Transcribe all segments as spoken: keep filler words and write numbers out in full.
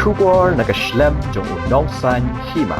Khubor na ka shlem jong u nongsaiñ hima.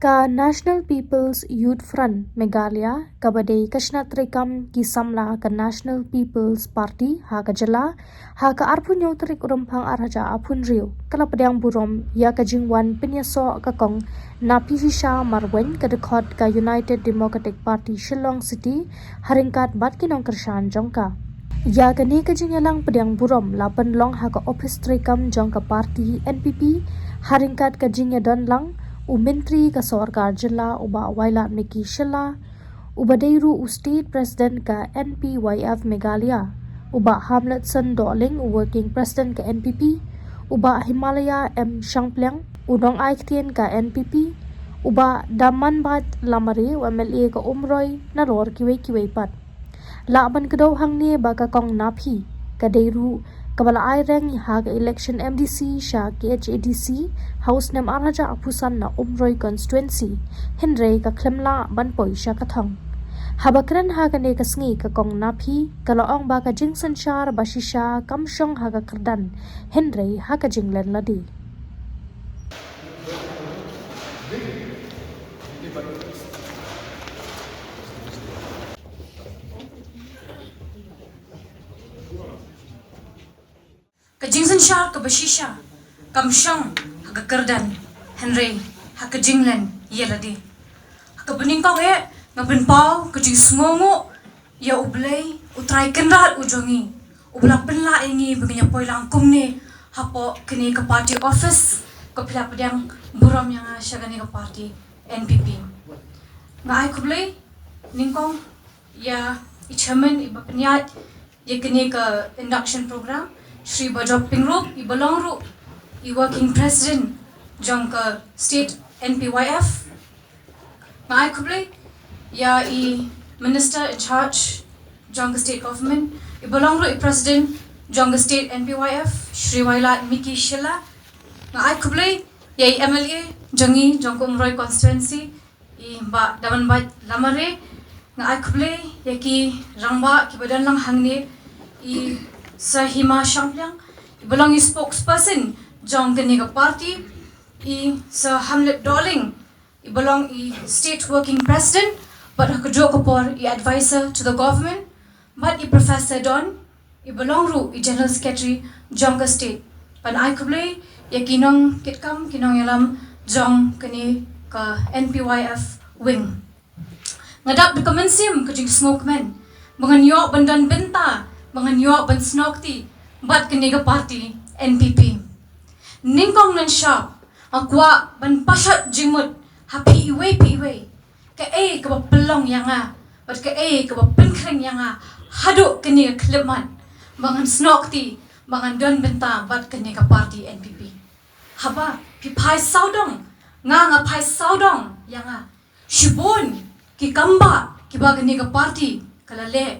Ka National People's Youth Front Meghalaya, kaba dei ka shnat treikam ki samla ka National People's Party ha ka jylla, ha ka arphew hynñiew tarik u Rymphang arhajar arphew hynriew, ka la pdiang burom ïa ka jingwan pynïasoh ka Kong Naphishisha Marwein, ka dkhot ka United Democratic Party Shillong City, ha ryngkat bad ki nongkyrshan jong ka. Ïa kane ka jingïalang pdiang burom la pynlong ha ka ophis treikam jong ka party N P P, ha ryngkat ka jingïadon lang u Myntri ka sorkar jylla u Bah Wailadmiki Shylla, uba dei ruh u State President ka N P Y F Meghalaya, u Bah Hamletson Dohling, u Working President ka N P P, u Bah Himalaya M Shangpliang, u nongai ktien ka N P P, u Bah Damanbait Lamare, u M L A ka Umroi, nalor kiwei kiwei pat. Lah ban kdew hangne ba ka Kong Naphi ka dei ruh kaba la ai reng ha ka election M D C sha K H A D C ha u snem arhajar arphew san na Umroi constituency, hynrei ka khlem lah ban poi sha ka thong. Haba kren ha kane ka sngi, ka Kong Naphi ka la ong ba ka jingsynshar ba shisha kam shong ha ka kyrdan, hynrei ha ka jinglen lade. Ka jingsynshar kaba shisha kam shong ha ka kyrdan, hynrei ha ka jinglen ïa lade. Ha kaba nyngkong eh, nga pynpaw ka jingsngewnguh ïa U Blei, U Trai Kynrad u jong ngi, uba la pynlah ïa ngi ba ngin ïa poi lang kumne hapoh kane ka party office, kaba phi la pdiang burom ïa nga sha kane ka party N P P. Nga ai khublei nyngkong ïa i chairman iba pynïaid ïa kane ka induction program, Shri Bajop Pyngrope, iba long ruh i working president jong ka state N P Y F. Nga ai khublei ïa i minister in charge jong ka state government, iba long ruh i president jong ka state N P Y F, Shri Wailadmiki Shylla. Nga ai khublei ïa i M L A jong ngi jong ka Umroi constituency, i Bah Damanbait Lamare. Nga ai khublei ïa ki rangbah kiba don lang hangne, i Sir Hima Shangpliang, iba long i spokesperson jong kane ka party, i Sir Hamlet Dohling, iba long i state working president, bad ha kajuh ka por i advisor to the government, bad i Professor Don, iba long ruh i general secretary jong ka state. Ban ai khublei ïa ki nongkitkam, ki nongïalam jong kane ka N P Y F wing. Nga dap da ka mynsiem ka jingsngewkmen ba ngan ïoh ban don bynta, ba ngan ïoh ban snoh kti bad kane ka party N P P. Nyngkong nyngshap, nga kwah ban pashat jingmut ha phi iwei pa iwei, kaei kaba pynlong ïa nga bad kaei kaba pynkhring ïa nga haduh kane ka khyllipmat ba ngan snoh kti, ba ngan don bynta bad kane ka party N P P. Haba phi phai sawdong, nga nga phai sawdong ïa nga. Shibun ki kambah kiba kane ka party ka la leh.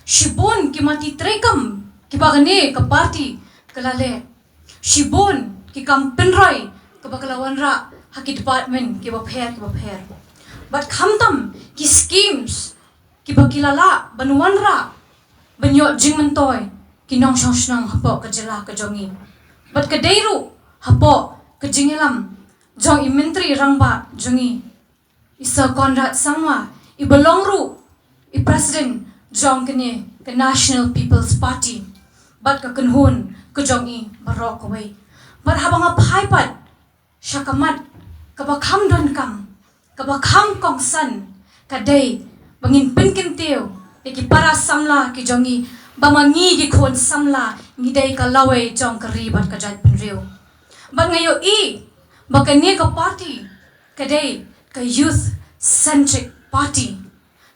Shibun ki mati treikam kiba kane ka party ka la leh. Shibun ki kam pynroi kaba ka la wanrah ha ki department kiba pher kiba pher. Bad khamtam ki schemes kiba ki la lah ban wanrah ban ïoh jingmyntoi ki nongshong shnong hapoh ka jylla ka jong ngi. Bad ka dei ruh hapoh ka jingïalam jong i Myntri Rangbah jong ngi, i Sir Conrad Sangma, iba long ruh i president jong kane ka National People's Party, bad ka kynhun ka jong i baroh kawei. Bad haba nga phai pat sha ka mat kaba kham donkam, kaba kham kongsan, ka dei ba ngin pynkyntiew ïa ki para samla ki jong ngi ba ma ngi ki khun samla ngi dei ka lawei jong ka ri bad ka jaitbynriew. Bad nga ïohi ba kane ka party ka dei ka youth centric party.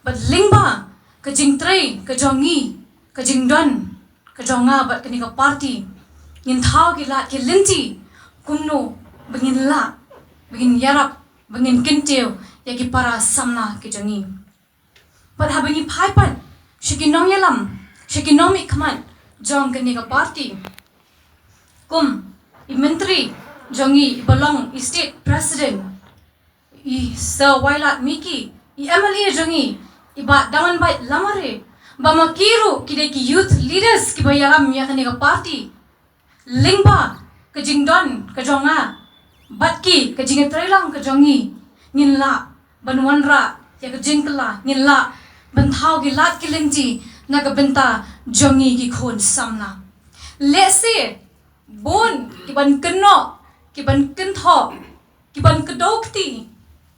Bad lyngba ka jingtrei ka jong ngi, ka jingdon ka jong nga bad kane ka party, ngin thaw ki lad ki lynti kumno ba ngin lah, ba ngin ïarap, ba ngin kyntiew ïa ki para samla ki jong ngi. Bad haba ngi phai pat sha ki nongïalam, sha ki nongmihkhmat jong kane ka party, kum i Myntri jong ngi iba long i state president, i Sir Wailadmiki, i M L A jong ngi i Bah Damanbait Lamare, ba ma ki ruh ki dei ki youth leaders kiba ïalam ïa kane ka party. Lyngba ka jingdon ka jong nga bad ki, ka jingïatreilang ka jong ngi, ngin lah ban wanrah ïa ka jingkylla, ngin lah ban thaw ki lad ki lynti na ka bynta jong ngi ki khun samla. Lehse bun ki ban kynnoh, ki ban kynthoh, ki ban kdew kti,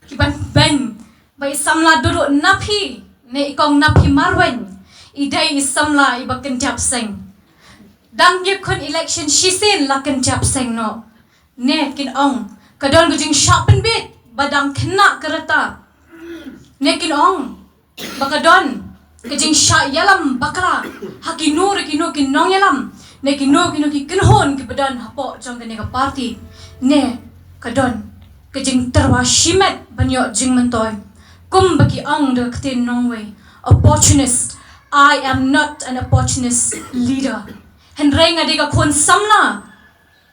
ki ban beiñ ba i samla Duruh na phi ne i kong na phi Marwein i dei i samla iba kynjap seng. Dang ïa khun election shisien la kynjap seng noh. Ne kin ong ka don ka jingshah pynbit ba dang khynnah ka rta. Ne kin ong ba ka don ka jingshah ïalam bakla ha kino re kino ki nongïalam ne kino kino ki kynhun kiba don hapoh jong kane ka party. Ne ka don ka jingtyrwa shimet ban ïoh jingmyntoi. Kumba ki ong da ka ktien nongwei, opportunist. I am not an opportunist leader. Hynrei nga dei ka khun samla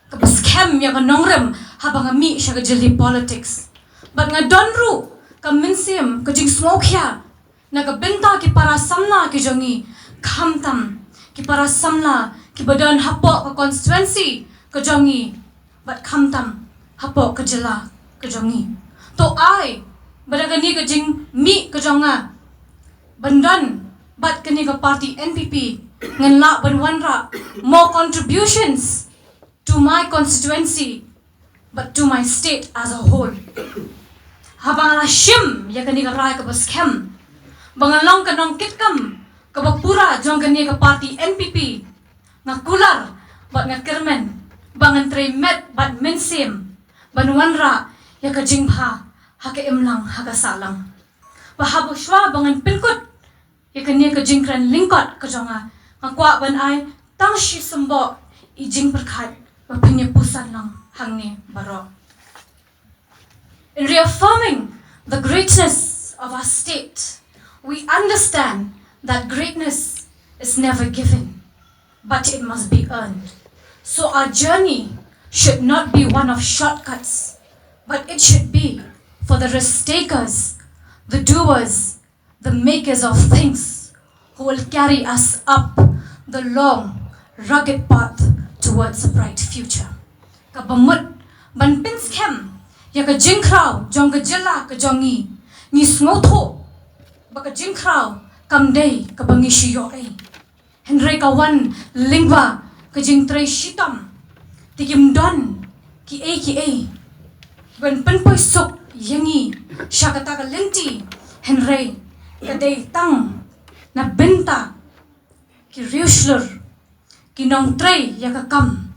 kaba skhem ïa ka nongrim haba nga mih sha ka jylli politics. Bad nga don ruh ka mynsiem ka jingsngewkhia na ka bynta ki para samla ki jong ngi, khamtam ki para samla kiba don hapoh ka constituency ka jong ngi, bad khamtam hapoh ka jylla ka jong ngi. To ai ba da kane ka jingmih ka jong nga ban don bad kane ka party N P P, ngan lah ban wanrah more contributions to my constituency, but to my state as a whole. Haba nga la shim ïa kane ka rai kaba skhem ba ngan long ka nongkitkam kaba pura jong kane ka party N P P, nga kular bad nga kyrmen ba ngan trei met bad mynsiem ban wanrah ïa ka jingbha ha ka imlang ha ka sahlang. Ba haba shuwa ba ngan pynkut ïa kane ka jingkren lyngkot ka jong nga, nga kwah ban ai tang shi symboh i jingpyrkhat ba phin ïa puson lang hangne baroh. In reaffirming the greatness of our state, we understand that greatness is never given, but it must be earned. So our journey should not be one of shortcuts, but it should be for the risk takers, the doers, the makers of things who will carry us up the long, rugged path towards a bright future. Kaba mut ban pynskhem ïa ka jingkhraw jong ka jylla ka jong ngi, ngi sngewthuh ba ka jingkhraw kam dei kaba ngi shu ïoh ei. Hynrei ka wan lyngba ka jingtrei shitom. Te kim don kiei kiei ban pynpoi suk ïa ngi sha kata ka lynti. Hynrei ka dei tang na bynta ki riewshlur, ki nongtrei ïa ka kam,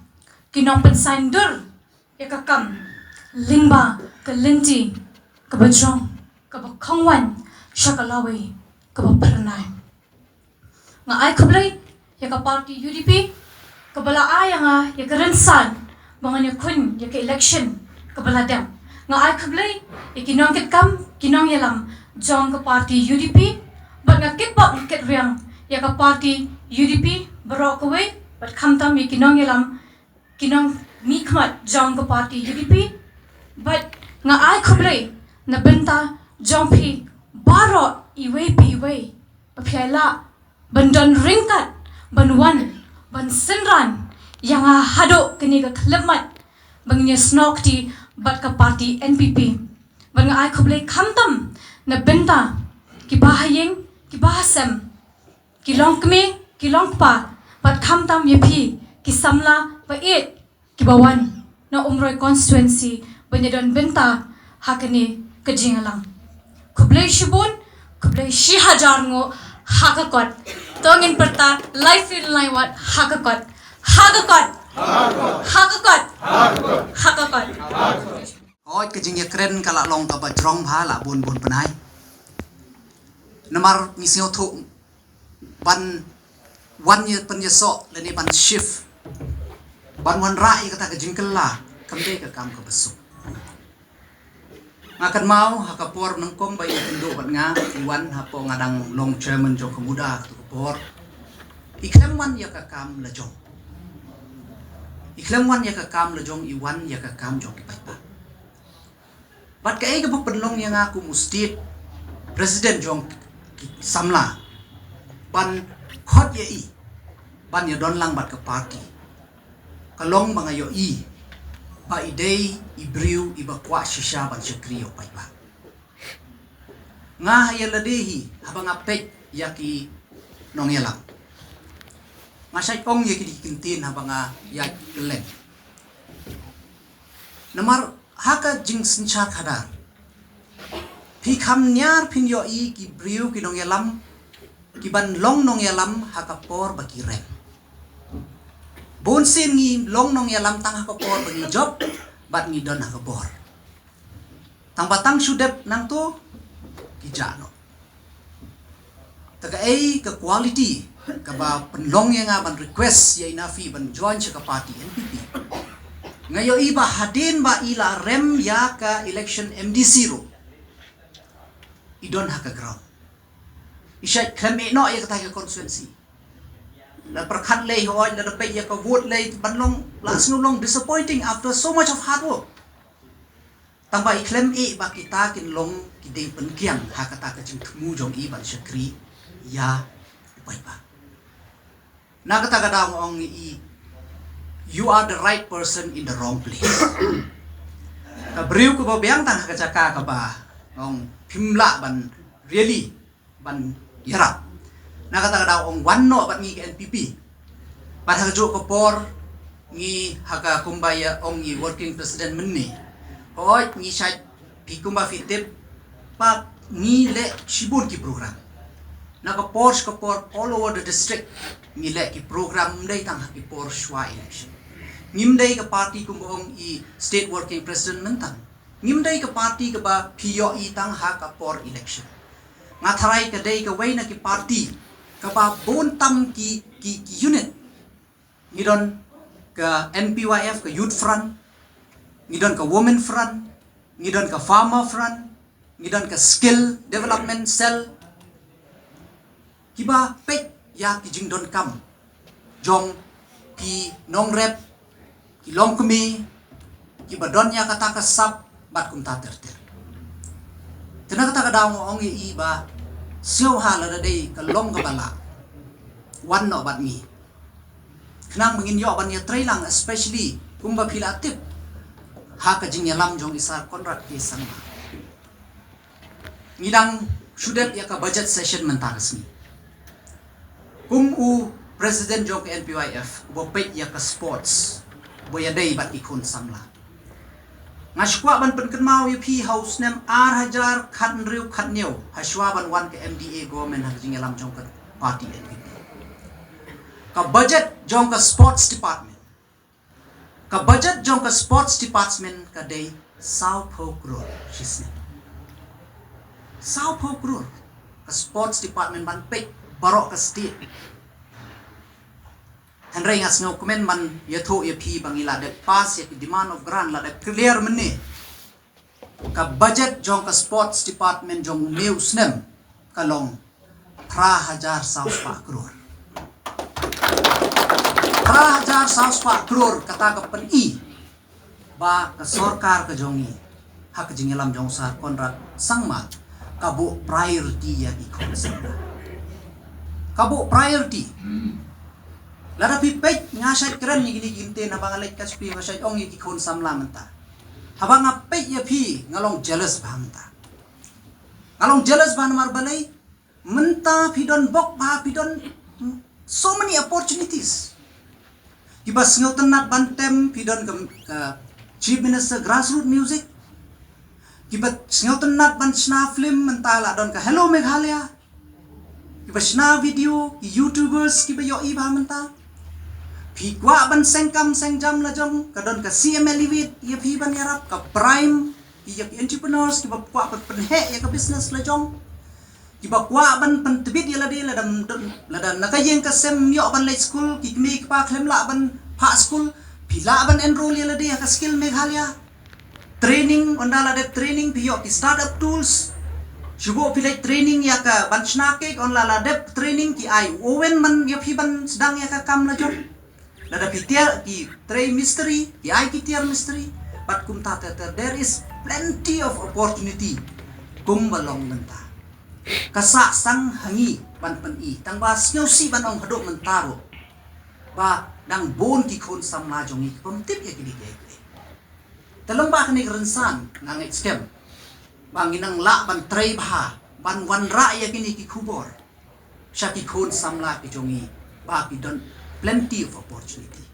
ki nongpynsaindur ïa ka kam lyngba ka lynti kaba jrong, kaba khongwaiñ sha ka lawei kaba phyrnai. Nga ai khublei ïa ka party U D P kaba la ai ïa nga ïa ka rynsan ba ngan ïakhun ïa ka election kaba la dep. Nga ai khublei ïa ki nongkitkam, ki nongïalam jong ka party U D P, bad nga kitbok nga kitriang ïa ka party U D P baroh kawei, bad khamtam ïa ki nongïalam, ki nongmihkhmat jong ka party U D P. Bad nga ai khublei na bynta jong phi baroh iwei pa iwei ba phi ïa lah ban don ryngkat ban wan ban synran ïa nga haduh kane ka khyllipmat ba ngin ïasnoh kti bad ka party N P P. Bad nga ai khublei khamtam na bynta ki bahaïing, ki bahasem, ki longkmie, ki longkpa, bad khamtam ïa phi ki samla ba ïeit kiba wan na Umroi constituency ban ïadon bynta ha kane ka jingïalang. Khublei shibun, khublei shihajar nguh, ha ka kot. To ngin pyrta lai sien lai wat, ha ka kot. Ha ka kot. Ha ka kot. Ha ka kot. Hooid, ka jingïakren ka la long kaba jrong bha, la bun bun bnai. Namar ngi sngewthuh ban wan ïa pynïasoh lane ban shift, ban wanrah ïa kata ka jingkylla kam dei ka kam kaba suk. Nga kynmaw ha ka por nyngkong ba i kynduh bad nga i wan hapoh, nga dang long chairman jong ka MUDA ha kato ka por. I khlem wan ïa ka kam la jong. I khlem wan ïa ka kam la jong, i wan ïa ka kam jong ki paidbah. Bad kaei kaba pynlong ïa nga kum u state president jong ki samla ban khot ïa i ban ïadon lang bad ka party, ka long ba nga ïohi Ba i dei i briew iba kwah shisha ban shakri ïa u paidbah. Nga ha ïa lade hi haba nga peit ïa ki nongïalam, nga shait ong ïa ki dei ki ktien haba nga ïaid kylleng. Namar ha ka jingsynshar khadar, phi kham niar phin ïohi ki briew ki nongïalam ki ban long nongïalam ha ka por ba ki rem. Bun sien ngi long nongïalam tang ha ka por ba ngi jop bad ngi don ha ka bor. Tang ba tang shu dep nangto ki jah noh. Ta kaei ka quality kaba pynlong ïa nga ban request ïa i Nafi ban join sha ka party N P P. Nga ïohi ba hadien ba i la rem ïa ka election M D C ruh, i don ha ka ground. I shait khlem eh noh ïa kata ka constituency. La pyrkhat lei hoi, la da peit ïa ka vote lei, ban long, la sngew long disappointing after so much of hard work. Tang ba i khlem eh ba kita kin long ki dei pynkiang ha kata ka jingthmu jong i ban shakri ïa u paidbah. Na kata ka daw nga ong ïa i, you are the right person in the wrong place. Ka briew kaba biang tang ha ka jaka kaba nga ong phim lah ban really ban ïarap. Na kata ka daw ong wan noh bad ngi ka N P P. Bad ha kajuh ka por ngi ha ka kumba ïa ong i working president mynne. Hooid ngi shait, phi kumba phi tip, ba ngi leh shibun ki program. Na ka por sha ka por all over the district ngi leh ki program, ym dei tang ha ki por shwa election. Ngim dei ka party kumba ong i state working president mynta. Ngim dei ka party kaba phi ïohi tang ha ka por election. Nga tharai ka dei kawei na ki party kaba bun tam ki, ki, ki unit. Ngi don ka N P Y F, ka Youth Front, ngi don ka Women Front, ngi don ka Farmer Front, ngi don ka Skill Development Cell. Kiba peit ïa ki jingdonkam jong ki nongrep, ki longkmie, kiba don ïa kata ka sap bad kumta ter ter. Te na kata ka daw nga ong ïa i ba sngewbha lada dei ka long kaba lah, wan noh bad ngi. Khnang ba ngin ïoh ban ïatrei lang, especially kumba phi la tip ha ka jingïalam jong i Sir Conrad K Sangma. Ngi dang shu dep ïa ka budget session mynta ka sngi. Kum u president jong ka N P Y F uba peit ïa ka sports, uba ïadei bad ki khun samla, nga shu kwah ban pynkynmaw ïa phi, ha u snem ar hajar khathynriew khathynñiew, ha shuwa ban wan ka M D A government ha ka jingïalam jong ka party N P P, ka budget jong ka sports department, ka budget jong ka sports department ka dei sawphew klur shisnem. Sawphew klur ka sports department ban peit baroh ka state. Hynrei nga sngewkmen ban ïathuh ïa phi ba ngi la dep pass ïa ki demand of grant, la dep clear mynne. Ka budget jong ka sports department jong une u snem ka long phra hajar saw spah klur. Phra hajar saw spah klur, kata ka pyni ba ka sorkar ka jong ngi ha ka jingïalam jong Sir Conrad Sangma ka buh priority ïa ki khun samla. Ka buh priority. Lada phi peit, nga shait kren ïa kine ki ktien haba nga leit ka spi, nga shait ong ïa ki khun samla mynta. Haba nga peit ïa phi nga long jealous bha mynta. Nga long jealous bha namar balei? Mynta phi don bok bha, phi don so many opportunities. Kiba sngewtynnat ban tem, phi don ka, ka Chief Minister Grassroots Music. Kiba sngewtynnat ban shna film, mynta la don ka Hello Meghalaya. Kiba shna video, ki YouTubers kiba ïohi bha mynta. Phi kwah ban seng kam seng jam la jong, ka don ka C M Elevate ïa phi ban ïarap, ka Prime, ïa ki entrepreneurs kiba kwah ban pynheh ïa ka business la jong. Kiba kwah ban pyntbit ïa lade lada, lada na ka ïing ka sem ym ïoh ban leit skul, ki kmie ki kpa khlem lah ban phah skul, phi lah ban enroll ïa lade ha ka Skill Meghalaya. Training, ynda la dep training phi ïoh ki startup tools. Shu buh phi leit training ïa ka ban shna cake, ynda la dep training ki ai oven man ïa phi ban sdang ïa ka kam la jong. Lada phi tiar ki trei mistri, ki ai ki tiar mistri. Bad kumta ter ter, there is plenty of opportunity. Kumba long mynta, ka sah sang ha ngi ban pyni, tang ba sngewsih ban ong haduh mynta ruh ba dang bun ki khun samla jong ngi ki bym tip ïa kine kiei kiei. Te lyngba kane ka rynsan nga ngeit skhem ba ngi nang lah ban trei bha ban wanrah ïa kine ki khubor sha ki khun samla ki jong ngi ba ki don plenty of opportunity.